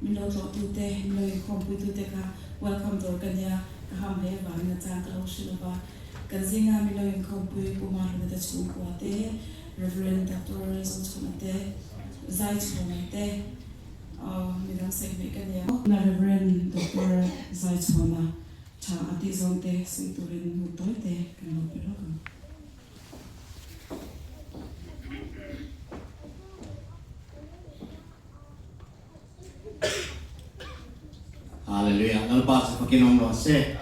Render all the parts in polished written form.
Min lo tlawhtute, min lo inkhawmpuitute kha welcome tur ka nia, ka ham hle vangin a chang ka lo hre lova. Kan zinga min lo inkhawmpui Pu Mahluna te chhungkua te, Rev. Doctor Zochhuna te, Zaichhawna te, midang sawi hmeh ka nia. Na Rev. Doctor Zaichhawna tha a tih zawng te sawi turin hmu tawi te kan lo pe lawk ang. Hallelujah Lalpa chu fakin awm rawh se.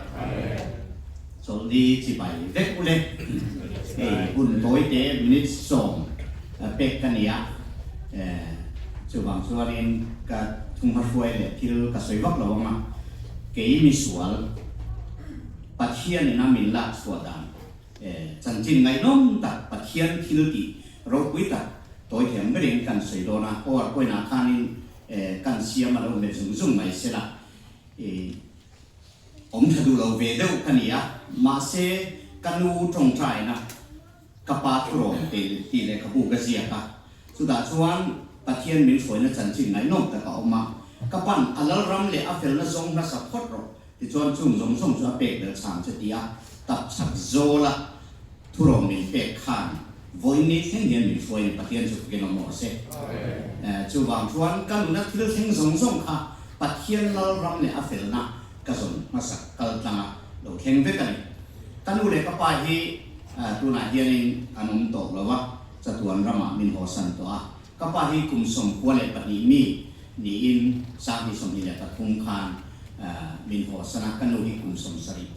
Chawlhni chibai vek u le. Hei hun tawi te minutes sawm pek ka ni a, chuvang chuanin ka thunghahruai leh thil ka sawi vak lo ang a, kei misual Pathianin a min lak chhuah dan chanchin ngaihnawm tak Pathian thil tih ropui tak tawi thiam berin kan sawi dawn a, power point ah khanin kan siam a lo met zung zung mai se la, awm tha duh lo ve deuh ka ni a, mahse ka nu tawngtaina ka pa thurawn te tih lehkhabu ka ziak a, chutah chuan Pathian min hruaina chanchin ngaihnawm tak a awm a, ka pan a lalram leh a felna zawng hmasa phawt rawh Tichuan chung zawng zawng chu a pek bel chhang che tia tap chak zawla thurawn min pek khan vawiin ni thleng hian min hruai ni Pathian chu fakin awm rawh se. Chuvang chuan ka nuna thil thleng zawng zawng kha Pathian lal ram leh a felna ka zawn hmasak kal tlanga lo thleng vek a ni. Ka nu leh ka pa hi tunah hianin an awm tawh lo a, chatuan ramah min hawsan tawh a. Ka pa hi kum 92 mi niin 2023 khan min hawsan a, ka nu hi kum 79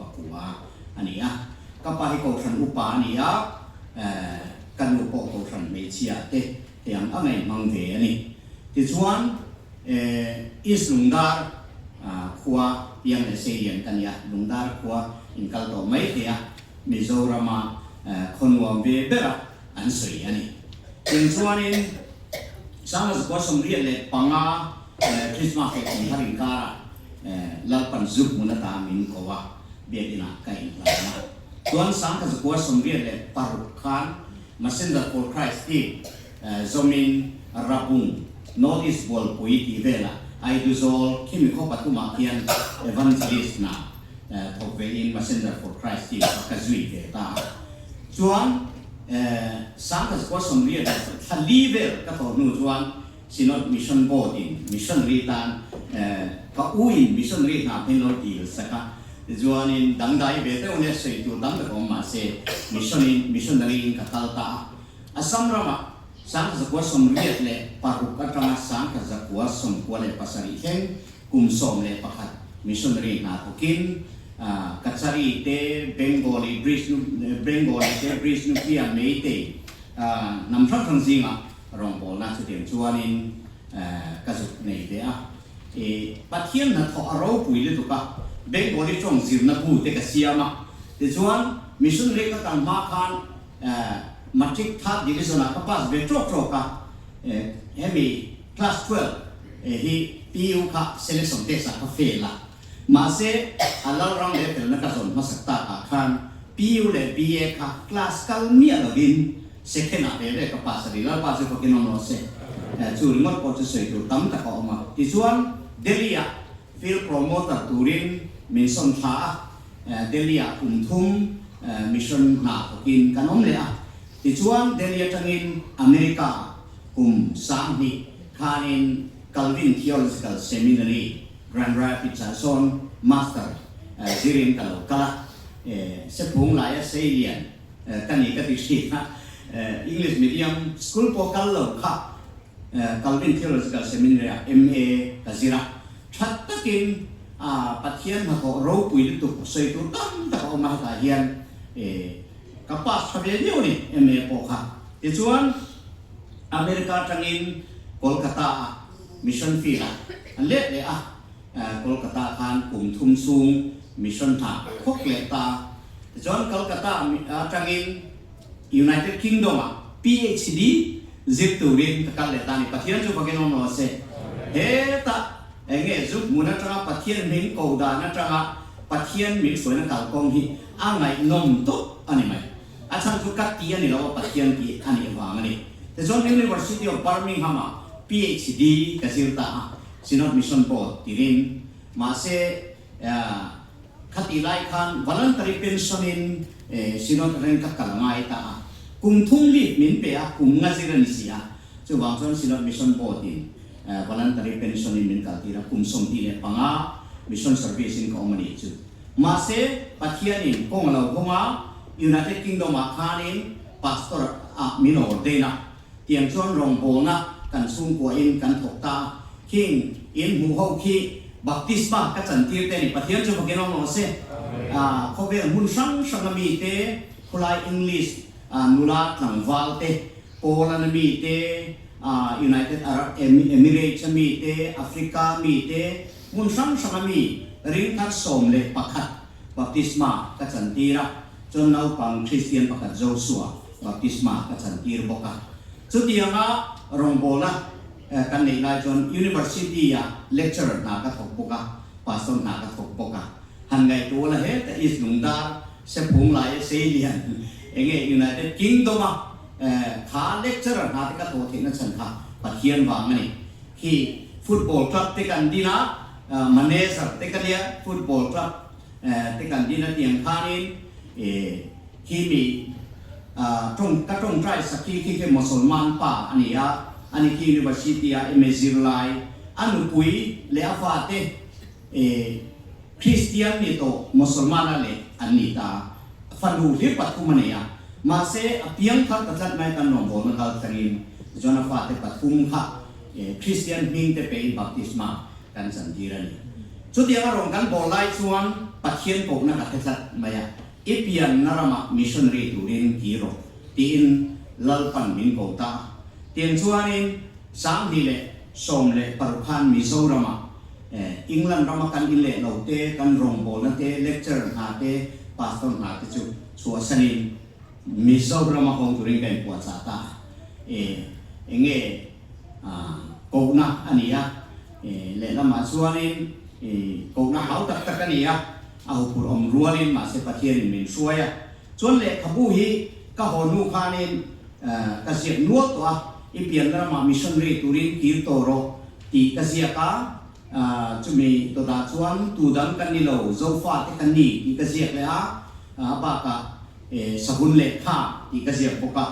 a ni a. Ka pa hi Kohhran upa a ni a, ka nu pawh Kohhran hmeichhia te hei ang a ngaihmang ve a ni. Tichuan East Lungdar khua piang leh Seilian ka ni a, Lungdar khua inkal tawh mai thei a, Mizorama khaw nuam ve bera an sawi a ni. Chung chuanin Sanga zakua 85 Christmas leh kum thar inkarah Lalpan zu hmun ata min ko a, biakinah ka inhlan a. Chuan Sangha zakua 86 khan Messenger for Christ tih zawmin Rabung, North East Bualpui tih velah Aiduzawl khimi khaw pathumah khian Evangelist hna thawk vein Messenger for Christ tih kha ka zui ve ta a. Chuan Sangkazakua 84 vel ka thawh hnu chuan Synod Mission Board in missionary tan ka u in missionary hna phei lo dil sak a, tichuanin dangdai ve deuh nia sawi tur tam tak awm mahse mission in missionary in ka kal ta a. Assam ramah 1986 atanga 1997 thleng kum 11 missionary hna thawkin Kachari te, Bengali Bridge nu Bengali te, Bridge Nuclear Meitei hnam hrang hrang zingah rawngbawlna chutiang chuanin ka zuk nei ve a. Pathian hnathawh a ropui lutuk a, Bengali tawng zirna bu te ka siam a, tichuan missionary ka kal hma khan Matric third division ah ka pass ve trawk trawk a, hemi class 12 hi PU kha selection test ah ka fail a, mahse a lalram leh felna ka zawn hmasak tak ah khan PU leh BA kha class kal miah lovin second ah ve ve ka pass a ni, Lalpa chu fakin awm rawh se, chu ringawt pawh chu sawi tur tam tak a awm a, tichuan Delhi ah field promoter turin min sawn thla a. Delhi-ah kum thum mission hna thawkin kan awm leh a. Tichuan, Delhi atangin America-ah kum 2000 khanin Calvin Theological Seminary, Grand Rapids-ah sawn Master zirin ka lo kal a. Sephung laia Seilian ka ni ka ti thin a. English medium school pawh kal lo kha Calvin Theological Seminary-ah MA ka zir a. Tha takin Pathian hnathawh ropui lutuk sawi tur tam tak a awm a, hetah hian ka pass tha ve viau a ni MA pawh kha. Tichuan, America atangin Kolkata-ah mission field-ah an let leh a, Kolkata khan kum thum chhung mission hna ka khawk leh ta. Tichuan, Kolkata atangin United Kingdom-ah PhD zir turin ka kal leh ta a ni. Pathian chu fakin awm rawh se. Hetah eng nge zuk hmun atanga Pathian min ko dan atanga Pathian min hruaina kalkawng hi a ngaihnawm tawp a ni mai. A chhan chu ka ti a ni lo a, Pathian tih a nih vang a ni. Tichuan University of Birmingham-ah PhD ka zir ta a. Synod Mission Board tirin. Mahse, khatih lai khan voluntary pension in Synod atangin ka kal ngai ta a. Kum thum leave min pe a, kum nga zir a ni si a. Chuvang chuan Synod Mission Board in voluntary pension in min kaltir a, kum 25 mission service in ka awm a nih chu. Mahse, Pathianin kawng a lo hawng a, United Kingdom ah khanin Pastor ah min ordain a, tiang chuan rawngbawlna kan chhungkua in kan thawk ta a, khing in hmuh ho khi Baptisma ka chantir te a ni. Pathian chu fakin awm rawh se. Khawvel hmun hrang hranga mite, khulai English nula tlangval te, Poland a mite, United Arab Emirates a mite, Africa mite, Hmun hrang hranga mi ringthar 11 baptisma ka chantir a, chuan naupang Kristian pakhat Joshua baptisma ka chantir bawk a. Chutianga rawngbawlna kan neih lai chuan University-ah lecturer hna ka thawk bawk a, pastor hna ka thawk bawk a. Han ngaihtuah la heta East Lungdar, Sephung laia Seilian, enge United Kingdom-a kha lecturer hna te ka thawh theihna chhan kha Pathian vang a ni. Khi football club te kan din a, manager te ka nia, football club te kan din a tiang khanin khi mi tawng ka tawngtai sak khi khi khi Mosolman pa a ni a, ani khi university a MA zirlai, a nupui leh a fate Kristian ni tawh Mosolman a leh an ni ta, fanu hlir pathum a nei a, mahse a piang thar ta tlat mai kan rawngbawlna kal thlengin tichuan a fate pathum kha Kristian hming te pein baptisma kan chantir a ni. Chutianga rawn kan bawl lai chuan Pathian kohna ka hre tlat mai a, I pianna ramah missionary turin ki rawh tiin Lalpan min ko ta a. Tiang chuanin 2016 khan Mizoramah England rama kan in leh lo te, kan rawngbawlna te, lecturer hna te, pastor hna te chu chhuahsanin Mizorama hawng turin ka inpuahchah ta a. Enge kohna a ni a, lehlamah chuanin kohna hau tak tak a ni a, a huphurh awm rualin mahse Pathianin min hruai a. Chuan lehkhabu hi ka haw hnu khanin ka ziak nual tawh a, i pianna ramah missionary turin kir tawh rawh tih ka ziak a, chumi dawtah chuan tu dang kan ni lo, Zofa te kan ni tih ka ziak leh a, a bakah sahun lehkha tih ka ziak bawk a.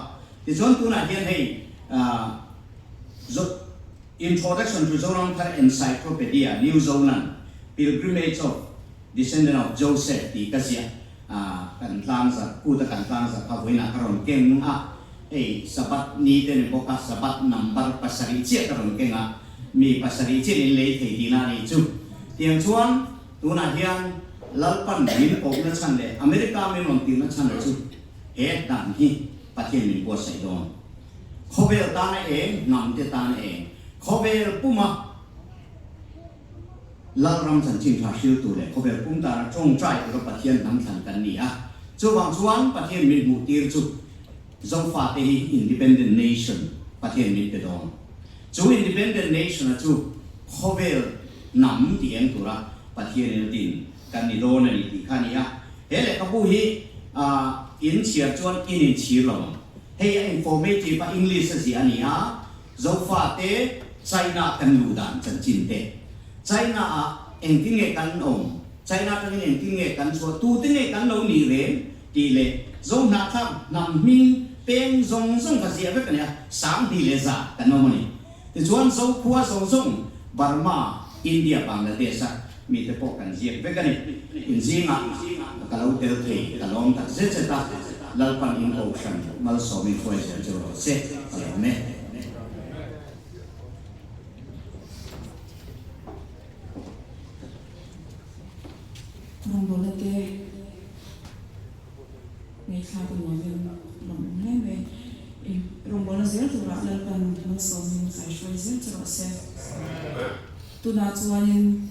Tichuan tunah hian hei Introduction to Zoram Thar Encyclopedia, New Zoland, Pilgrimage of Descendant of Joseph tih ka ziah kan tlang zat, kuta kan tlang zat kha vawiinah ka rawn keng a, hei Sabbath ni te ni bawk a, Sabbath number pasarih chiah ka rawn keng a, mi pasarih chiah in lei thei tihna a nih chu. Tiang chuan tunah hian Lalpan min kohna chhan leh America min rawn tirhna chhan chu he dan hi Pathian min buatsaih dawn. Khawvel tana eng, hnamte tana eng, khawvel puma Lalram chanchin tha hriltu leh khawvel pum tana tawngtai tura Pathian hnam thlan kan ni a. Chuvang chuan Pathian min hmuh tir chu Zofate hi Independent Nation Pathian min pe dawn. Chu Independent Nation-a chu khawvel hnam ti eng tura Pathianin a tin kan ni dawn a ni tih kha a ni a. He lehkhabu hi in chhiar chuan in inchhir lo ang. Hei a informative a English a ziah a ni a, Zofate China kan luh dan chanchin te, China ah engtin nge kan awm, China atangin engtin nge kan chhuah, tute nge kan lo nih reng tih leh Zohnahthlak hnam hming peng zawng zawng ka ziah vek a ni a, 2100 kan awm a ni. Tichuan Zokhua zawng zawng Burma, India, Bangladesh a mite pawh kan ziak vek a ni. In zingah ka lo tel thei, ka lawm tak zet zet a, Lalpan in kohhran malsawmin hruai zel cheu rawh se, ka lawm e. Rawngbawlna te ngaihthlak a nuamin lawmawm hle mai. Rawngbawlna zel turah Lalpan malsawmin kaihruai zel che rawh se. Tunah chuanin.